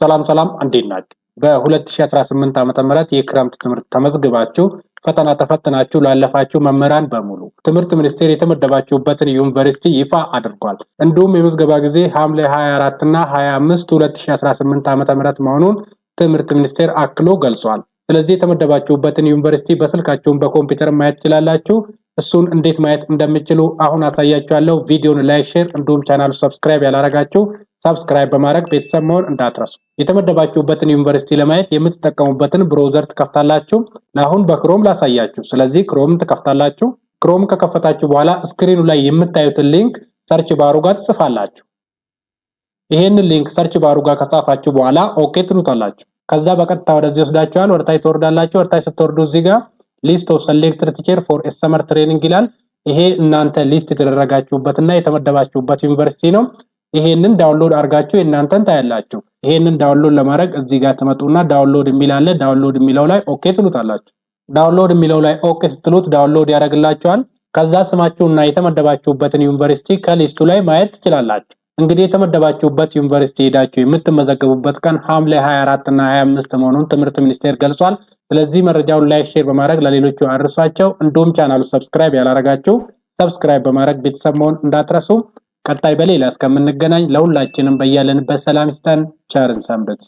ሰላም ሰላም፣ እንዴት ናችሁ? በ2018 ዓ.ም የክረምት ትምህርት ተመዝግባችሁ ፈተና ተፈትናችሁ ላለፋችሁ መምህራን በሙሉ ትምህርት ሚኒስቴር የተመደባችሁበትን ዩኒቨርሲቲ ይፋ አድርጓል። እንዲሁም የምዝገባ ጊዜ ሐምሌ 24 እና 25 2018 ዓ.ም መሆኑን ትምህርት ሚኒስቴር አክሎ ገልጿል። ስለዚህ የተመደባችሁበትን ዩኒቨርሲቲ በስልካችሁም በኮምፒውተር ማየት ትችላላችሁ። እሱን እንዴት ማየት እንደሚችሉ አሁን አሳያችኋለሁ። ቪዲዮን like፣ share እንዲሁም ቻናሉ subscribe ያላረጋችሁ subscribe በማድረግ ቤተሰብ መሆን እንዳትረሱ። የተመደባችሁበትን ዩኒቨርሲቲ ለማየት የምትጠቀሙበትን browser ትከፍታላችሁ። ለአሁን በ Chrome ላሳያችሁ። ስለዚህ Chrome ትከፍታላችሁ። Chrome ከከፈታችሁ በኋላ screen ኑ ላይ የምታዩትን link search bar ኡ ጋር ትጽፋላችሁ። ይሄንን link search bar ኡ ጋር ከጻፋችሁ በኋላ okay ትሉታላችሁ። ከዛ በቀጥታ ወደዚህ ወስዳችኋል። ወደታች ትወርዳላችሁ። ወደታች ስትወርዱ እዚህ ጋር "List of selected teacher for summer training" ይላል። ይሄ እናንተ list የተደረጋችሁበትና የተመደባችሁበት ዩኒቨርሲቲ ነው። ይሄንን download አድርጋችሁ የእናንተን ታያላችሁ። ይሄንን download ለማድረግ እዚህ ጋር ትመጡና download የሚል አለ። Download የሚለው ላይ okay ትሉታላችሁ። Download የሚለው ላይ okay ስትሉት download ያደርግላችኋል። ከዛ ስማችሁና የተመደባችሁበትን ዩኒቨርሲቲ ከ list ኡ ላይ ማየት ትችላላችሁ። እንግዲህ የተመደባችሁበት ዩኒቨርሲቲ ሄዳችሁ የምትመዘገቡበት ቀን ሐምሌ 24 እና 25 መሆኑን ትምህርት ሚኒስቴር ገልጿል። ስለዚህ መረጃውን like፣ share በማድረግ ለሌሎቹ አድርሷቸው። እንዲሁም ቻናሉ subscribe ያላረጋችሁ subscribe በማድረግ ቤተሰብ መሆን እንዳትረሱ። ቀጣይ በሌላ እስከምንገናኝ ለሁላችንም በያለንበት ሰላም ይስጠን። ቸር እንሰንብት።